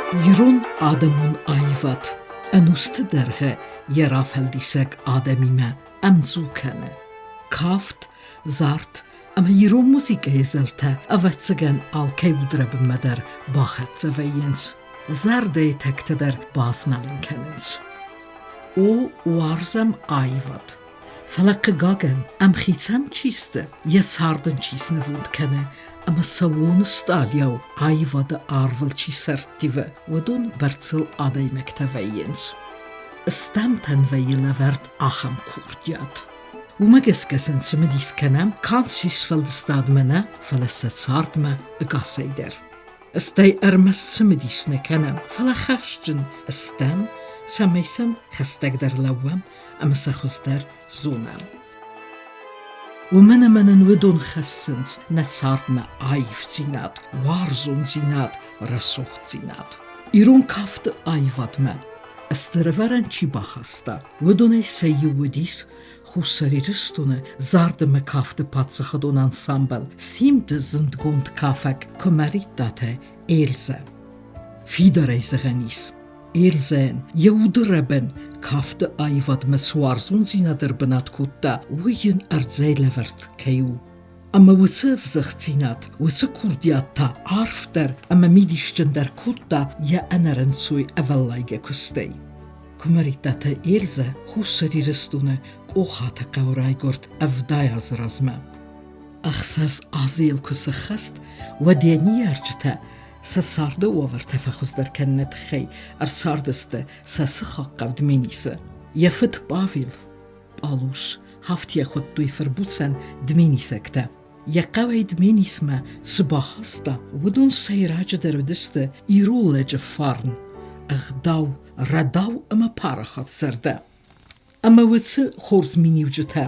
Ирон адӕмон аивад ӕнусты дӕргъы йӕ рафӕлдисӕг адӕмимӕ ӕмдзу кӕны. Кафт, зард ӕмӕ ирон музыкӕйы зӕлтӕ, ӕвӕццӕгӕн, алкӕй удрӕбынмӕ дӕр бахӕццӕ вӕййынц, зӕрдӕйы тӕгтӕ дӕр базмӕлын кӕнынц. О, уарзӕм аивад, фӕлӕ, хъыгагӕн, ӕмхицӕн чи сты, йӕ цард ын чи снывонд кӕны ӕмӕ сӕууон стъалыйау аивады арвыл чи сӕрттивы, уыдон бӕрцыл адӕймӕгтӕ вӕййынц. Стӕмтӕн вӕййы лӕвӕрд ахӕм курдиат. Уымӕ гӕсгӕ сын цымыдис кӕнӕм канд се сфӕлдыстадмӕ нӕ, фӕлӕ сӕ цардмӕ ӕгасӕй дӕр. Стӕй ӕрмӕст цымыдис нӕ кӕнӕм, фӕлӕ хӕсджын стӕм, цӕмӕй сӕм хӕстӕгдӕр лӕууӕм ӕмӕ сӕ хуыздӕр зонӕм. Уымӕн ӕмӕ нын уыдон хӕссынц нӕ цардмӕ аивдзинад, уарзондзинад, рӕсугъддзинад. Ирон кафты аивадмӕ стыр ӕвӕрӕн чи бахаста, уыдонӕй сӕ иу уыдис Хуссар Ирыстоны зард ӕмӕ кафты паддзахадон ансамбль Симд-ы зындгонд кафӕг Куымӕридтаты Эльзӕ. Фидарӕй зӕгъӕн ис, Эльзӕйӕн йӕ уды рӕбын кафты аивадмӕ цы уарзондзинад ӕрбынат кодта, уый йын ӕрдзӕй лӕвӕрд кӕй у. Ӕмӕ уыцы ӕвзыгъддзинад, уыцы курдиат та арфдӕр ӕмӕ мидисджындӕр кодта йӕ ӕнӕрынцой ӕвӕллайгӕ куыстӕй. Куымӕридтаты Эльзӕ Хуссар Ирыстоны Къохаты хъӕуы райгуырд 70 азы размӕ. 6 азы йыл куы сыххӕст, уӕд йӕ ныййарджытӕ сӕ царды уавӕртӕ фӕхуыздӕр кӕныны тыххӕй ӕрцардысты сӕ сыхаг хъӕу Дменисы. Йӕ фыд Павел Пъалус афтӕ хуыдтой фырбуцӕн дменисӕгтӕ. Йӕ хъӕуӕй Дменисмӕ цы бахаста, уыдон сӕйраджыдӕр уыдысты ирон лӕджы фарн, ӕгъдау, рӕдау ӕмӕ парахат зӕрдӕ. Ӕмӕ уыцы хорз миниуджытӕ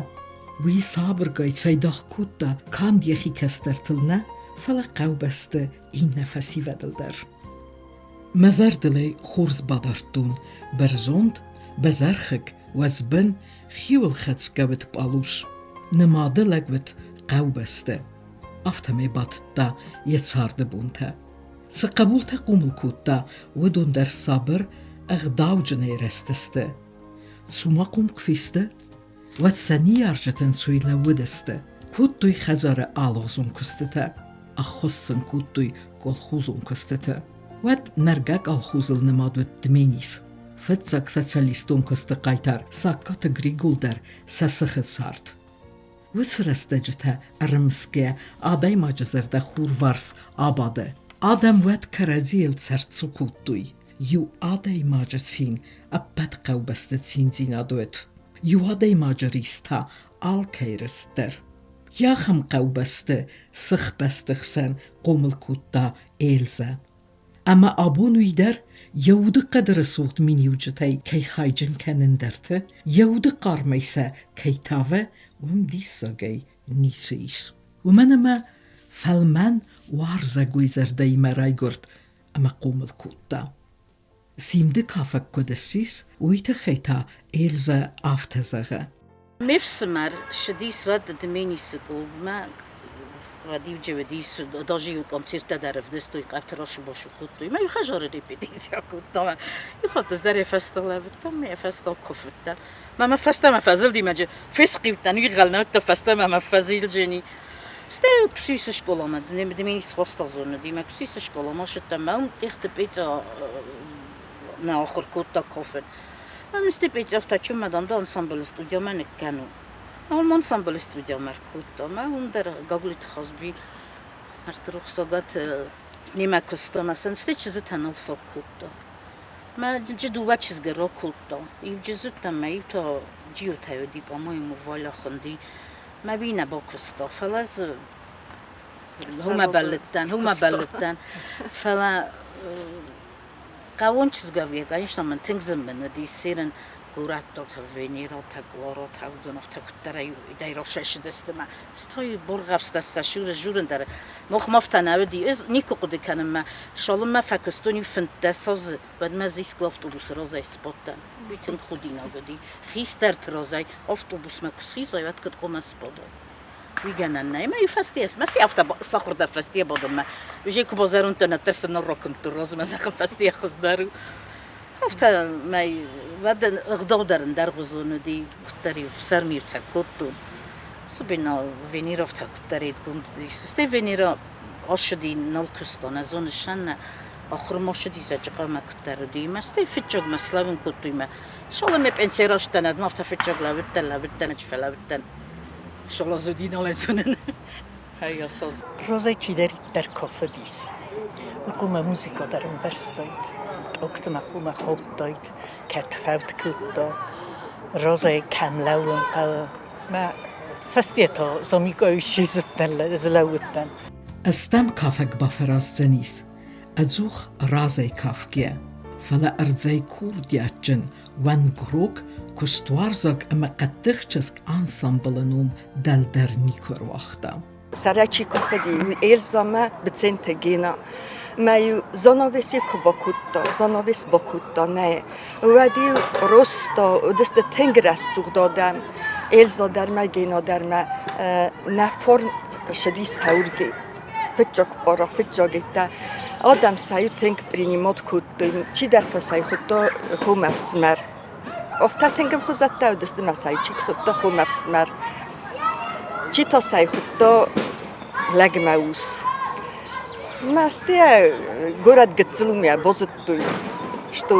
уый сабыргай цайдагъ кодта канд йӕхи кӕстӕртыл нӕ, фӕлӕ хъӕубӕсты иннӕ фӕсивӕдыл дӕр. Мӕ зӕрдыл ӕй хорз бадардтон, бӕрзонд, бӕзӕрхыг, уӕзбын, хиуылхӕцгӕ уыд Пъалус. Нымады лӕг уыд хъӕубӕсты. Афтӕмӕй батыдта йӕ царды бонтӕ. Цы хъӕбултӕ хъомыл кодта, уыдон дӕр сабыр, ӕгъдауджынӕй рӕзтысты. Цумахъом куы фесты, уӕд сӕ ныййарджытӕн цуй лӕууыдысты, кодтой хӕдзары алыгъуызон куыстытӕ, ӕххуыс сын кодтой колхозон куыстыты. Уӕд нӕргӕ колхозыл нымад уыд Дменис. Фыццаг социалистон куысты хъайтар Сагкаты Григол дӕр сӕ сыхы цард. Уыцы рӕстӕджытӕ ӕрымысгӕ адӕймаджы зӕрдӕ хурварс абады. Адӕм уӕд кӕрӕдзийыл цӕрддзу кодтой. Иу адӕймаджы цин ӕппӕт хъӕубӕсты циндзинад уыд. Иу адӕймаджы рис та алкӕй рыст дӕр. Йӕхӕм хъӕубӕсты, сыхбӕсты хсӕн хъомыл кодта Эльзӕ. Ӕмӕ абон уый дӕр йӕ удыхъӕды рӕсугъд миниуджытӕй кӕй хайджын кӕны ӕндӕрты, йӕ уды хъармӕй сӕ кӕй тавы, уым диссагӕй ницы ис. Уымӕн ӕмӕ фӕлмӕн, уарзӕгой зӕрдӕимӕ райгуырд ӕмӕ хъомыл кодта. Симды кафӕг куыд ссис, уый тыххӕй та Эльзӕ афтӕ зӕгъы. Ме фсымӕр ссыдис уӕд Дменисы клубмӕ, уӕд-иу уыдис, даже-иу концерттӕ дӕр ӕвдыстой, къӕпты расу-басу кодтой. Мӕ иу хӕдзары репетици акодта. Иу хатт ӕз дӕр йӕ фӕстӕ лӕууыдтӕн, йӕ фӕстӕ куывдтӕ. Мӕ мӕ фӕстӕмӕ фӕзылди, мӕ фесхъиудтӕн, уигъӕлнӕуттӕ фӕстӕмӕ мӕ фӕзилджени. Стӕй куы скъоламӕ, Дменисы хостӕзоны уыди, куы скъоламӕ ссыдтӕн, мӕ уым Тъехты Петя нӕ ахуыр кодта кофе. Ӕмӕ Петя чумӕ, дам, да ансамблы студиямӕ ныккӕнон. Уым ансамблы студиямӕ ркодта мӕ уым дӕр Гаглойты Хазби ӕртырухсагат немӕ куыста мӕ сын стӕй чызджытӕ нал фӕкодта. Мӕ дыууӕ чызгы ракодта. Иу чызджытӕ мӕ иу та Джиотӕй уыди, по-моему, Валя хуынди. Мӕ уый нӕ бакуыста, фӕлӕ дзы уымӕ бӕллыдтӕн, уымӕ бӕллыдтӕн. Фӕлӕ хъӕууон чызгӕвгӕ, конечно, мын тынг зын мын уыди серын горӕттӕгтӕ, Венератӕ, Кларатӕ, уыдон афтӕ куыддӕрӕй расӕсыдысты мӕ стӕй бургъӕфстӕ сӕ журын дӕр махмӕ афтӕ нӕ уыди. Ӕз никуы хъуыды кӕнын мӕ цалынмӕ фӕкуыстон иу 15 азы, уӕдмӕ ӕз искуы автобусы разӕй сбадтӕн. Уый тынг худинаг уыди. Хистӕрты разӕй автобусмӕ куы схизай, уӕд куыд хъуамӕ сбадай? Уый гӕнӕн нӕй. Мӕ фӕсте, мӕсте афтӕ сахуыр дӕ фӕсте бадынмӕ. Уже куы базӕронд дӕн, ӕддӕр цы ныррокуымдтон размӕ, зӕгъын, фӕсте хуыздӕр у. Афтӕ мӕ уӕд ӕгъдау дӕр ӕндӕргъуызон уыди, куыддӕр-иу ӕфсӕрм-иу сӕ кодтон. Особенно Венеровтӕ куыддӕр редгонд уыдис. Стӕй Венера ацыди нал куыстон, ӕз зоныс, ахуырмӕ ссыди Зӕджыхъӕумӕ куыддӕр уыди. Мӕ стӕй фыццаг мӕ слӕууын кодтой мӕ Саламе пенсийы растдӕн, ӕд ма афтӕ фыццаг лӕууыдтӕн, лӕууыдтӕн, фӕлӕууыдтӕн. Солазуди нал зонын. Розӕй чидӕриддӕр кафыдис, уый хъуамӕ музыкӕ дӕр ӕмбӕрстаид, тъогтмӕ хъуамӕ хаудтаид, кӕд фӕуд кодта, разӕй кӕм лӕууын хъӕуы. Мӕ фӕсте та Замикъайы злӕууыдтӕн. Ӕстӕм кафӕг бафӕраздзӕнис, ӕдзух разӕй кафгӕ, фӕлӕ ӕрдзӕй курдиатджын, уӕнгрог, куыстуарзаг ӕмӕ хъӕддых чызг ансамблы ном дӕлдӕр никуы ӕруагъта. Сарӕ чи куы фӕди, уый Эльзамӕ Быценты Гена. Мӕ-иу занавес куы бакодта, занавес бакодта, нӕ. Уӕд-иу Росто уыдысты тынг рӕсугъд адӕм. Эльза дӕр мӕ, Гена дӕр мӕ нӕ форм ссыди Саурги. Фыццаг пъара, фыццаг еттӕ. Адӕм сӕ-иу тынг принимать кодтой, чидӕртӕ сӕ хуыдта хомӕфсымӕр. Афтӕ тынг ӕмхуызӕттӕ уыдысты мӕ сӕ чи хуыдта хомӕфсымӕр, чи та сӕ хуыдта лӕгмӕ ус. Мӕстыйӕ горӕт гыццыл у, мӕ базыдтой, что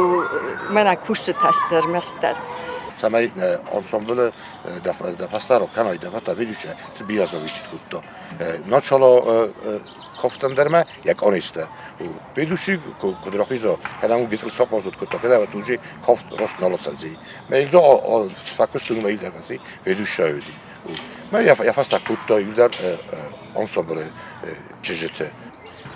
мӕнӕ кусджытӕ сты ӕрмӕстдӕр. Цӕмӕй ансамблы дӕ фӕстӕ кӕнай, дӕ фӕстӕ ведущая, ты бирӕ зависит кодта. Начало кофтӕн дӕр йӕ къонистӕ. Ведущий куыд рахиза, кӕнӕ у гыццыл сахъаздуд кодта, кӕнӕ вот уже кофт рост нал ацӕудзи. Мӕ илзо фӕкуыстун мӕ илдӕр ведущая уыди. Мӕ йӕ фӕстӕ кодта иудӕр ансамблы чызджыты.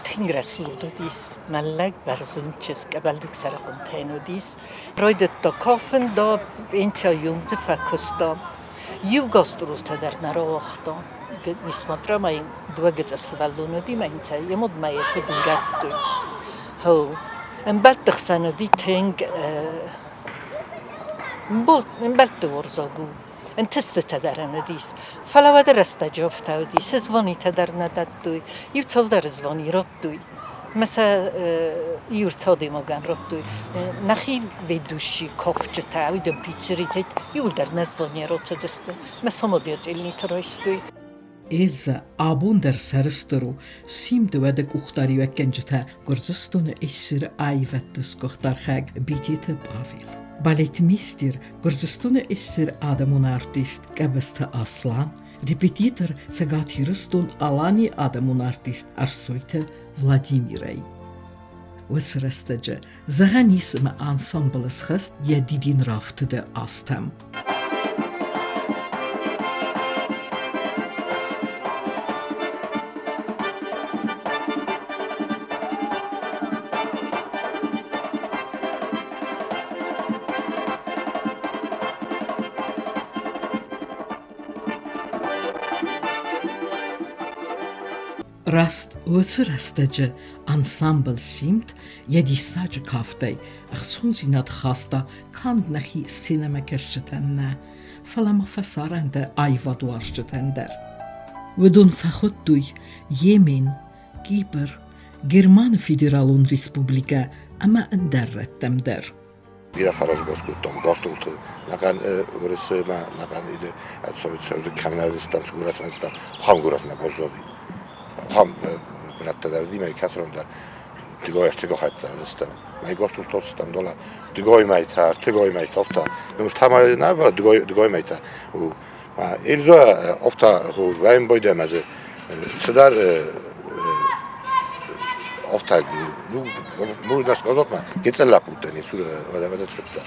Тынг рӕсугъд уыдис, мӕллӕг бӕрзонд чызг, ӕбӕлдыг сӕрыхъуынтӕ йын уыдис. Райдыдта кафын да, пенсияйы дзы фӕкуыста. Иу гастролтӕ дӕр нӕ рауагъта. Несмотря ма йын дыууӕ гыццыл сывӕллоны уыди, ма йын сӕ йе мудмӕ йӕ фыд урӕдтой. Ӕмбӕлтты хсӕн уыди тынг ӕмбӕлтты уарзаг у. Ӕнтыстытӕ дӕр ын уыдис. Фӕлӕ уӕды рӕстӕджы афтӕ уыдис, звонитӕ дӕр нӕ дӕттой, иу цалдӕр звони радтой. Мӕ сӕ иу ӕртӕ адӕймагӕн радтой. Нӕхи ведущий кафджытӕ, уыдон пиццеритӕ иууылдӕр нӕ звони рацыдысты. Мӕ самодеятельныйты райстой. Эльза абон дӕр сӕрыстыр у, Симды уӕды къухдариуӕггӕнджытӕ Гуырдзыстоны СССР-ы аивӕдты сгуыхт архайӕг Битеты Павел, балетмейстер, Гуырдзыстоны СССР-ы адӕмон артист Къӕбысты Аслан, репетитор Цӕгат Ирыстон-Аланийы адӕмон артист Ӕрсойты Владимирӕй. Уыцы рӕстӕджы зӕгъӕн ис ӕмӕ ансамблы схӕст йӕ дидинрафтыды азтӕм. Раст уыцы рӕстӕджы ансамбль «Симд» йӕ диссаджы кафтӕй ӕхцондзинад хаста канд нӕхи сценӕмӕкӕсджытӕн нӕ, фӕлӕ ма фӕсарӕнты аивадуарзджытӕн дӕр. Уыдон фӕхуыдтой Йемен, Кипр, Германы Федералон Республикӕ ӕмӕ ӕндӕр рӕттӕм дӕр. Бирӕ фӕрӕзгонд кодтам гастролты, нӕхъӕн Уырысмӕ, нӕхъӕн Советы кӕмнӕдыстӕм, цы горӕтмӕ ахӕм горӕт нӕ баззади. Ахӕм бынӕттӕ дӕр уыди, мӕ кӕцырон дӕр дыгой ӕртыгой хатт дӕр уыдыстӕм. Мӕ гастролты ацыдтӕм долӕ дыгой мӕйтӕ, ӕртыгой мӕйтӕ, афтӕ. Ну, та ма нӕ дыгой дыгой мӕйтӕ. Эльза афтӕ вӕйын байдӕм ӕз цыдӕр афтӕ нужно сказать ма гецел лапуттани сура цудта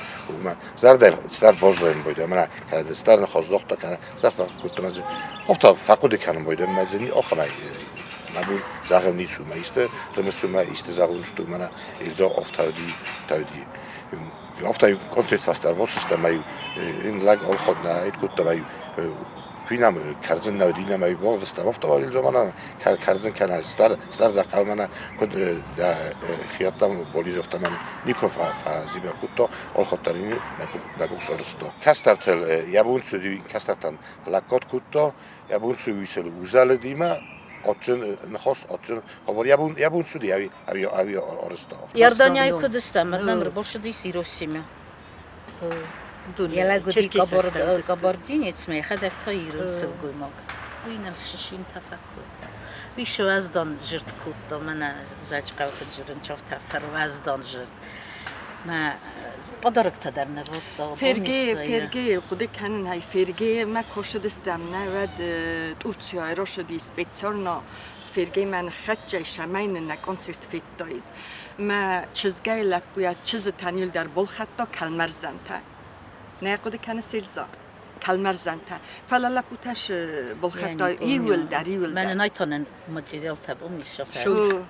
ма зӕрдӕ цыдӕр баззайын байдӕм ма кӕнӕ цыдӕр ныхас загъта кӕнӕ цыдӕр фӕкодта ма афтӕ фӕхъуыды кӕнын байдӕм ма ахӕмӕй мӕ бон зӕгъын ницы ма исты рымысу ма исты зӕгъын что мӕнӕ Эльза афтӕ уыди тауди афтӕ концерт фӕстӕ ӕрбацыдыстӕм ӕмӕ ин лӕг ӕлхӕд нӕ кодта ӕмӕ Куинам кӕрдзын нӕ уыди, нӕмӕ болдыстӕм автомобиль замана кӕрдзын кӕнӕ стар хъалмана куд хиаттам болизохтаман нико фазибер кутто олхоттарини нагук сорсто. Кӕстӕртыл йӕ бон цуди кӕстӕртӕн лӕггад кодта, йӕ бон цы уисел узӕлыдимӕ адджын ныхас, адджын хабар йӕ бон цуди ӕви ӕви ӕви арызта. Иорданияйы куыд стӕм, нам ӕрбацыдис Ироссимӕ. Йӕ лӕг уыди кабардинец, мӕ йӕхӕдӕг та ирон сылгоймаг. Уый ныл сысинтӕ фӕкодта. Уый суӕздан зырд кодта, мӕнӕ Зӕджыхъӕуты джырынчъафтӕ фӕруӕздан зырд. Мӕ подароктӕ дӕр нӕ радта. Ферге, Ферге, хъуыды кӕнын ӕй, Ферге мӕ косыдыстӕм нӕ уӕд Турцияйы росыди специально Фергемӕ ныххӕццӕ ис ӕмӕ йын нӕ концерт федтаид. Мӕ чызгӕй лӕппуйӕ чызджытӕн иу дӕр балхӕдта кӕлмӕрзӕнтӕ. Нӕ хъуыды кӕныс, Эльза? Кӕлмӕрзӕнтӕ. Фӕлӕ лӕппутӕ балхӕдта иуылдӕр, иуылдӕр. Мӕнӕн айтонӕн материалтӕ помнишь,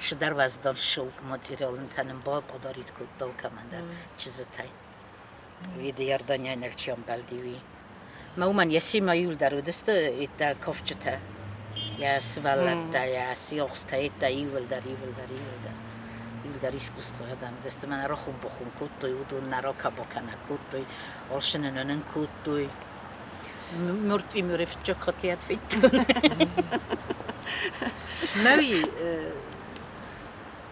шыдӕр уӕздан шелк материалынтӕ нын баподарит кодта кӕмӕндӕр чызджытӕй. Виды Иорданияйы нӕлчи ӕмбӕлди уый. Мӕ уымӕн йӕ симӕ иуылдӕр уыдысты иттӕ кафджытӕ. Йӕ сывӕллӕттӕ, йӕ сиахстӕ, иттӕ иуылдӕр, иуылдӕр, иуылдӕр. Иуылдӕр искусство адӕм уыдысты. Мӕнӕ рахуым-бахуым кодтой, уыдон нӕ ракӕ-бакӕнӕ кодтой, алшынын нын кодтой. Мертвый мюре фыццаг хатт федтон. Мӕуи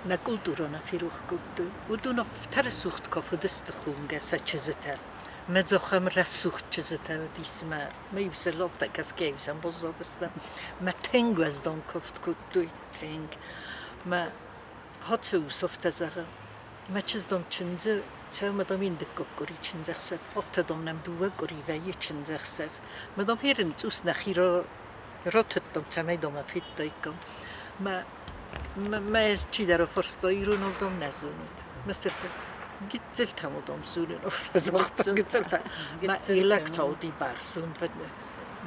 нӕ культурӕ нӕ ферох кодтой. Уыдон афтӕ рӕсугъд кафыдысты хонгӕ сӕ чызджытӕ. Мӕ дзохӕм рӕсугъд чызджытӕ уыдис мӕ мӕ иу сӕ ловтӕ кӕсгӕ-иу сӕм баззадысты. Мӕ тынг уӕздан куывд кодтой, тынг. Мӕ хӕцы ус афтӕ зӕгъы: Мӕ чызг, дам, чындзы цӕуы, дам, ин дыккаг къуыри чындзӕхсӕв. Афтӕ, дам, нӕм дыууӕ къуыри вӕййы чындзӕхсӕв. Мӕ, дам, ерын цъус нӕхи ратыдтам, цӕмӕй, дам, федтаиккам. Мӕ мӕ чидӕр афарста, иронау, дам, нӕ зонут. Мастертӕ гыццылтӕ, дам, зонын, афтӕ загъта, гыццылтӕ. Мӕ лӕгтӕ уыди бӕрзонд,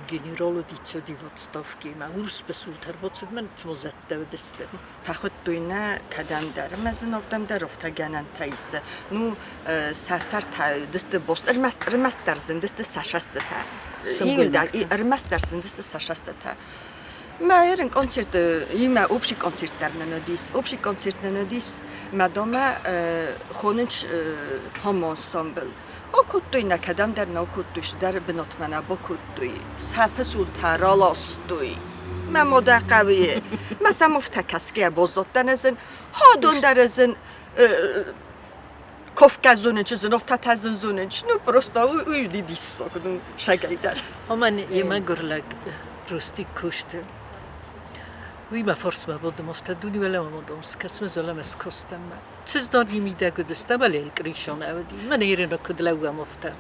генерал уыди, цуди в отставке, мӕ урс басултӕ ӕрбацыд, мӕн цыма зӕдтӕ уыдысты. Фӕхуыдтой нӕ кӕдӕмдӕр ӕмӕ дзы ногдӕмдӕр ӕфтӕгӕнӕнтӕ ис. Ну, сӕ сӕртӕ уыдысты бост, ӕрмӕстдӕр зындысты сӕ сӕстытӕ. Иуылдӕр ӕрмӕстдӕр зындысты сӕ сӕстытӕ. Мӕ ерын концерт, имӕ общий концерт дӕр нын уыдис. Общий концерт нын уыдис, мӕ домӕ хонынц homo ensemble. Окодтой нӕ кӕдӕмдӕр нӕ окодтой, цыдӕр бынатмӕ нӕ бакодтой. Сӕ пысултӕ раластой. Мӕ модӕ хъӕуы. Мӕ сӕм афтӕ кӕсгӕ баззадтӕн ӕзын. Хадон дӕр ӕзын Кавказ зонынч, зын афтӕтӕ зын зонынч. Ну, просто уый уыди диссаг, ну, сагӕй дӕр. Омӕн йе мӕгуыр лӕг рости кусты. Уый мӕ фарсмӕ бодым афтӕ дуне уӕлӕмӕ модом скӕс мӕ зӕлӕмӕ скостӕм мӕ. Цыздони мидӕг уыдыстӕм, ӕлел къришон ӕвӕди. Мӕнӕ Ирина куыд лӕууӕм афтӕ.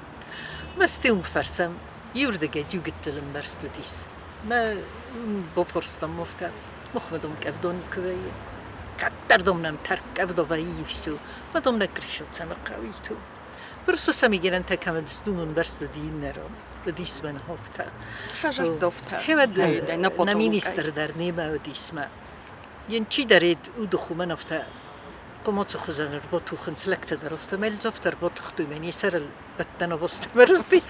Мӕ стеум фӕрсӕм, иуырдыгӕй иу гыццыл ӕмбӕрзт уыдис. Мӕ бафарстам афтӕ, махмӕ дам кӕвдони куы вӕййы. Кӕддӕр дам нӕм тӕрк кӕвдо вӕййы всё. Мӕ дам нӕ къришо цӕмӕ хъӕуы ту. Просто сӕм игерӕнтӕ кӕмӕн стунун бӕрст уыди иннӕрон. Уыдис мӕн хофтӕ. Хӕзӕрдофтӕ. Хевӕд нӕ министр дӕр немӕ уыдис мӕ. Йын чидӕр удыхумӕн афтӕ къуымоцы хуызӕн ӕрботухынц лӕгтӕ дӕр афтӕ мӕлдзофтӕ ӕрботухтой мӕн йӕ сӕрыл бӕттӕн обостымӕ рости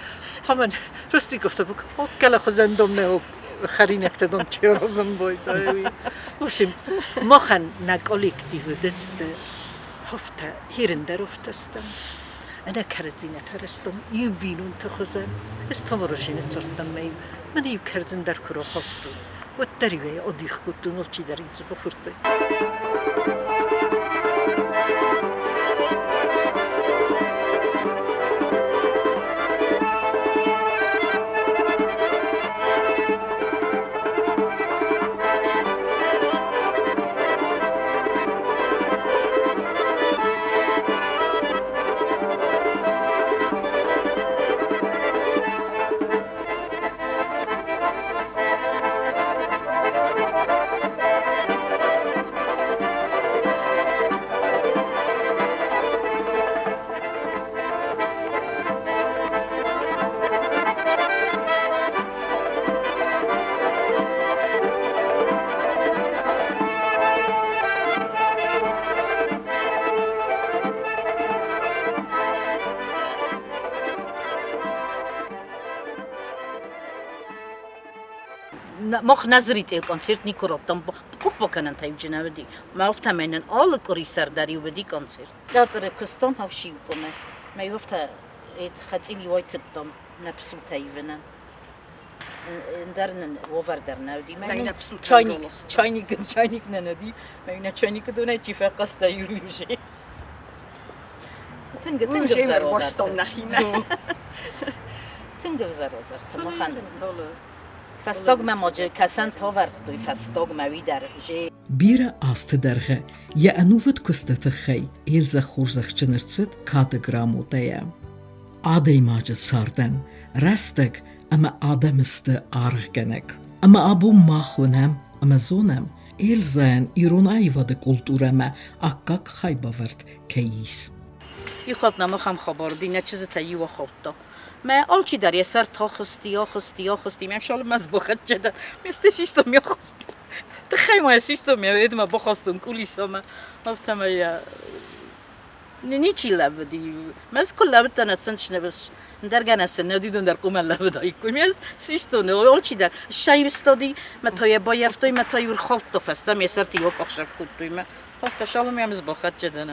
хаман рости кофта бук оккала хуызӕн дом нӕ хӕринӕгтӕ дом черозын бойтай. В общем, махӕн нӕ коллектив уыдысты хофтӕ хирындӕр офтӕстӕм. Ӕнӕ кӕрӕдзи нӕ фӕрӕзтам иу бинонты хуызӕн. Ӕз Томоросины цардтӕн мӕ мӕнӕ иу кӕрдзын дӕр куы рахастон, уӕддӕр-иу ӕй адих кодтон алчидӕр иу дзы бахордта. Мах Назрител концерт никуы радтам, къухбакӕнӕнтӕ иу нӕ уыди. Мӕ афтӕмӕй нын алы къуыри сӕрдар-иу уыди концерт. Театры куыстам хӕсиукомӕ. Мӕ афтӕ хӕцъил иуӕй тыдтам нӕ псутӕ ивынӕн. Ӕндӕр нын уавӕр дӕр нӕ уыди. Чайник, чайник, чайник нӕ уыди. Мӕ чайникы донӕй чи фӕхъӕстӕ иу уже. Тынг тынг ӕвзӕр уарзтон нӕхимӕ. Тынг ӕвзӕр уавӕрты махӕн. Фӕстагмӕ маджы кӕсӕн тавӕрдтой, фӕстагмӕ уый дӕр уже. Бирӕ азты дӕргъы йӕ ӕнувыд куысты тыххӕй Эльзӕ хорзӕхджын ӕрцыд кады грамотӕйӕ. Адӕймаджы цардӕн рӕстӕг ӕмӕ адӕмы сты аргъгӕнӕг. Ӕмӕ абон мах уынӕм ӕмӕ зонӕм, Эльзӕйӕн ирон аивады культурӕмӕ аккаг хайбавӕрд кӕй ис. Иу хатт нӕм ахӕм хабар уыди, нӕ чызджытӕ иу ахаудта. Мӕ алчидӕр йӕ сӕр тахызти, ахызти, ахызти. Мӕм шалымӕ сбахӕццӕ дӕн. Ме сте систом йӕ ахызт. Тыххӕй ма йӕ систом йӕ едмӕ бахастон кулисамӕ. Афтӕмӕй йӕ ничи лӕууыди. Мӕ куы лӕууыдтӕн, ӕцӕнчнӕ ӕндӕр гӕнӕн сын нӕ уыди, дӕр къумӕ лӕууыдаиккой. Ме систон, алчидӕр ссӕйстади, мӕ та йӕ баййӕфтой, мӕ та иу ӕрхаудта фӕстӕмӕ, йӕ сӕрты иу акъахсӕф кодтой мӕ. Афтӕ Саломӕ сбахӕццӕ дӕн,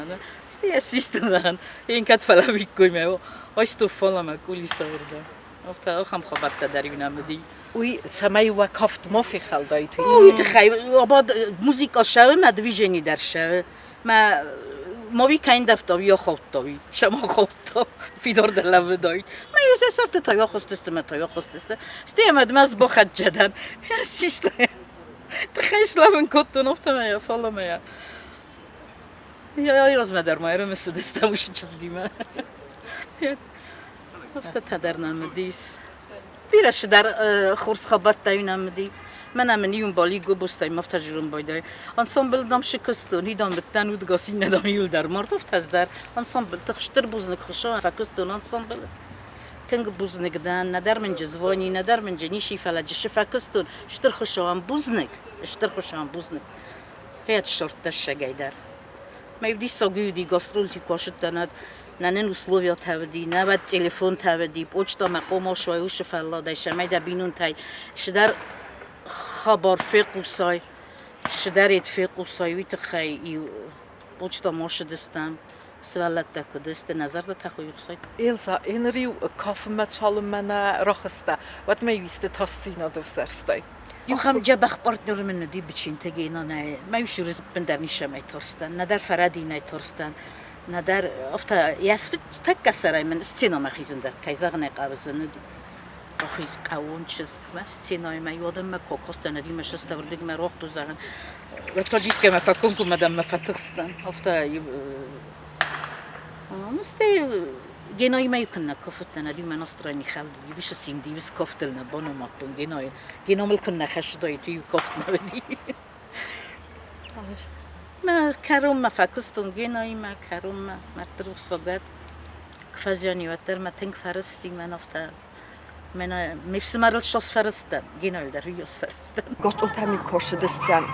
Стӕй ӕз систон, én кӕд фӕлӕууиккой мӕ айстов фалӕмӕ кулисӕвӕрдӕ. Афтӕ ахӕм хабӕрттӕ дӕр-иу нӕм уыди. Уый цӕмӕй уӕ кафт ма фехӕлдаид? Уый тыххӕй абад музыка ссӕуы, мӕ движени дӕр ссӕуы. Мӕ ма уый кӕндӕфта, уый ахаудта, уый сӕм ахаудта, фидар дӕр лӕууыдаид. Мӕ йӕ сӕрты та ахызтысты, мӕ та ахызтысты. Стӕй ӕмӕ мӕ сбахӕццӕ дӕн. Систа. Тыххӕй слӕууын кодтон, афтӕмӕй йӕ фалӕмӕ йӕ. Размӕ дӕр ма ӕрымысыдыстӕм уыцы чызгимӕ. Афтӕтӕ дӕр нӕм уыдис. Бирӕ цыдӕр хорз хабӕрттӕ нӕм уыди. Мӕнӕ мын иу ӕмбал игобостӕй ма афтӕ зурын байдайы. Ансамбль дам сыкуыстон, идам быдтӕн удгас, иннӕ дам иуылдӕр мард, афтӕ дӕр. Ансамбль тых стыр бузныг Хуыцауӕн фӕкуыстон ансамблы. Тынг бузныг дӕн, нӕдӕр мын звони, нӕдӕр мын ничи, фӕлӕ джысы фӕкуыстон. Стыр Хуыцауӕн бузныг, стыр Хуыцауӕн бузныг. Хӕд ссардта ссагӕй дӕр. Мӕ диссаг уыди, гастрольти ку ацыдтӕн, нӕ нын условиятӕ уыди, нӕ уӕд телефонтӕ уыди, почтамӕ къомосуай усы фӕлладӕй, цӕмӕй дӕ бинонтӕй цыдӕр хабар фехъусай, цыдӕр ед фехъусай, уый тыххӕй иу почтамӕ ацыдыстӕм. Сывӕллӕттӕ куыд сты, нӕ зӕрдӕтӕ хуыйхсой. Эльза, ӕнӕриу кафынмӕ цалынмӕ нӕ рахызтӕ, уӕдмӕ иу исты тасдзинад ӕвзӕрстай? Ахӕм дзӕбӕх партнер мын уыди Бичинты Генонӕ. Мӕ ус ӕппындӕр ницӕмӕй тарстӕн, нӕдӕр фӕрӕдинӕй тарстӕн, нӕдӕр афтӕ йӕ тӕккӕ сӕрӕй мын сценӕмӕ хизын дӕр, кӕй зӕгъын ӕй хъӕуы, зын уыди. Рахиз хъӕууон чызгмӕ сценӕйы иу адӕммӕ куы акастӕн, ӕви мӕ сӕстӕвӕрдыгмӕ рохту зӕгъын, уӕд та джискӕмӕ фӕкомкоммӕ дӕн мӕ фӕтыхстӕн. Афтӕ стӕй Геноимӕ иу куыннӕ куфыдтӕн, ӕви мӕ настроени хӕлд уыди, симди ус кофтыл нӕ банымадтон Генойы. Гено мыл куыннӕ хӕссыдаид, иу кофт нӕ уыди. Мӕ кӕронмӕ фӕкуыстон Геноимӕ, кӕронмӕ мӕрдты рухсагад. Куы фӕзиан и, уӕддӕр мӕ тынг фӕрысти, мӕн афтӕ мӕнӕ ме фсымӕрыл ссос фӕрыстӕн, Генойыл дӕр уыйас фӕрыстӕн. Гостъултӕ косыдыстӕм.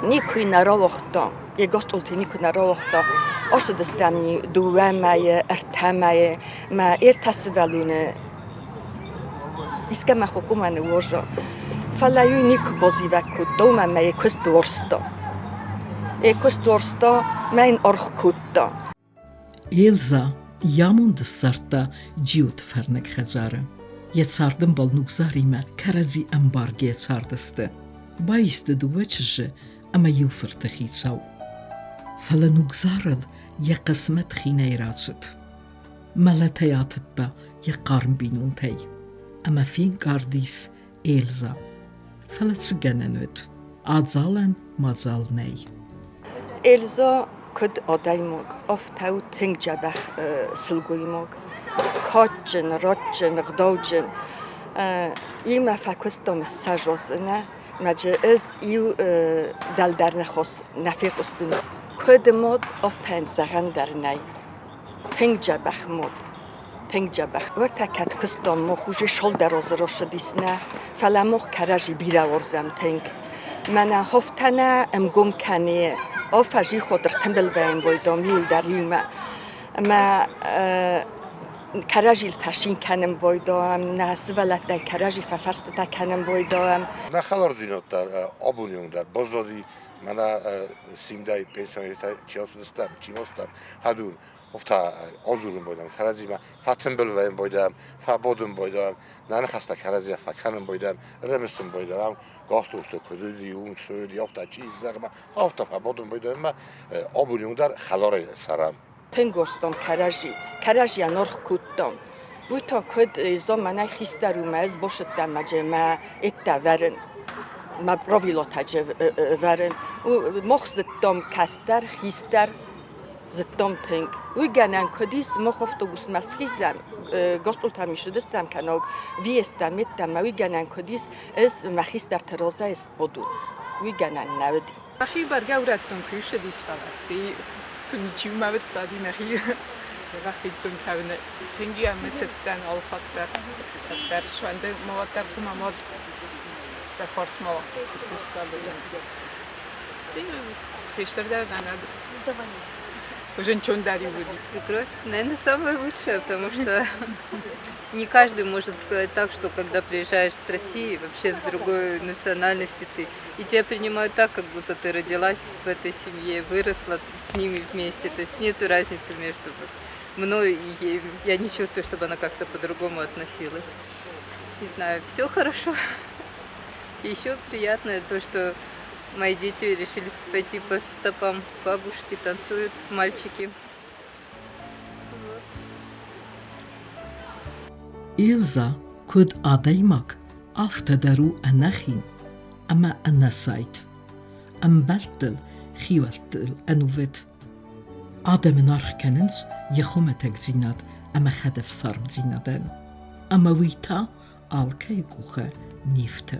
Никуы нӕ рауагъта. Йӕ гостъулты никуы нӕ рауагъта. Ацыдыстӕм дыууӕ мӕйы, ӕртӕ мӕйы. Мӕ ӕртӕ сывӕллоны искӕмӕ хъуамӕ ныууаза. Фӕлӕ-иу никуы базивӕг кодта, уымӕн ӕмӕ йӕ куыст уарзта. Йӕ куыст уарзта, мӕ йын аргъ кодта. Эльза йӕ амонд ссардта Джиоты фӕрныг хӕдзары. Йӕ цардӕмбал Нугзаримӕ кӕрӕдзи ӕмбаргӕ цардысты. Баисты дыууӕ чызджы ӕмӕ иу фырты хицау. Фӕлӕ Нугзарыл йӕ хъысмӕт хинӕй рацыд. Мӕлӕтӕй атыдта йӕ хъарм бинонтӕй. Ӕмӕ фенкъард ис Эльза. Фӕлӕ цы гӕнӕн уыд? Адзалӕн мадзал нӕй. Эльза куыд адӕймаг, афтӕ у тынг дзӕбӕх сылгоймаг. Кадджын, радджын, ӕгъдауджын. Имӕ фӕкуыстон ссӕдз азы нӕ, мӕ джы ӕз иу дӕлдӕр ныхас нӕ фехъуыстон. Куыд мад, афтӕ йын зӕгъӕн дӕр нӕй. Тынг дзӕбӕх мад. Тынг дзӕбӕх. Уӕртӕ кӕд куыстон, мах уже цалдӕр азы рацыдис нӕ, фӕлӕ мах кӕрӕдзи бирӕ уарзӕм тынг. Мӕнӕ афтӕ нӕ ӕмгом кӕны, афӕзи хотыр тымбыл вӕййӕм байдам иуылдӕр иумӕ. Ӕмӕ Кӕрӕзийыл фӕцин кӕнын байдайӕм, нӕ сывӕллӕттӕй кӕрӕдзи фӕфӕрстытӕ кӕнын байдайӕм. Нӕ хӕлардзинад дӕр абоны онг дӕр баззади, мӕнӕ Симдӕй пенсионертӕ чи ацыдыстӕм, чи ма стӕм, хӕдун, Офта адзурын байдайӕм кӕрӕдзимӕ, фӕтымбыл вӕййын байдайӕм, фӕбадын байдайӕм, нӕ ныхӕстӕ кӕрӕдзийӕн фӕкӕнын байдайӕм, ӕрымысын байдайӕм, гастролты куыд уыди, уым цы уыди, афтӕ чи зӕгъмӕ, афтӕ фӕбадын байдайӕм ӕмӕ абоны онг дӕр хӕларӕй цӕрӕм. Тынг уарзтон кӕрӕдзи, кӕрӕдзийӕн аргъ кодтам. Уый та куыд заманай хистӕр у мӕ ӕз басыдтӕн мӕ ӕддӕ вӕрын, мӕ правилотӕджы вӕрын. Мах зыдтам кӕстӕр, хистӕр, зыдтам тынг. Уый гӕнӕн куыд ис, мах автобусмӕ схизӕм, гастролтӕм исыдыстӕм кӕнӕ въездтӕм, медтӕм, уый гӕнӕн куыд ис, ӕз мӕ хистӕрты разӕй сбадон. Уый гӕнӕн нӕ уыди. Мӕхи бӕргӕ урӕдтон, куы ссыдис, фӕлӕ стӕй куы ничи мӕ уыдта, мӕхи дзӕбӕх федтон кӕуыны. Тынг ӕмӕ цыдтӕн алыхатт дӕр. Дӕр суӕнды ма уӕддӕр хъуамӕ мад дӕ фарсмӕ уа. Стӕй фестырдӕр ӕнӕ Женчондари будет. Свекровь, наверное, самая лучшая, потому что не каждый может сказать так, что когда приезжаешь с России, вообще с другой национальности ты, и тебя принимают так, как будто ты родилась в этой семье, выросла с ними вместе. То есть нету разницы между вот мной и ей. Я не чувствую, чтобы она как-то по-другому относилась. Не знаю, все хорошо. Еще приятное то, что мои дети решили пойти по стопам бабушки, танцуют мальчики. Вот. Эльза, куыд адӕймаг, афтӕ дӕр у ӕнӕхин ӕмӕ ӕнӕсайд. Ӕмбӕлттыл, хиуӕлттыл ӕнувыд. Адӕм ын аргъ кӕнынц йӕ хуымӕтӕгдзинад ӕмӕ хӕдӕфсармдзинадӕн. Ӕмӕ уый та алкӕйы къухы не фты.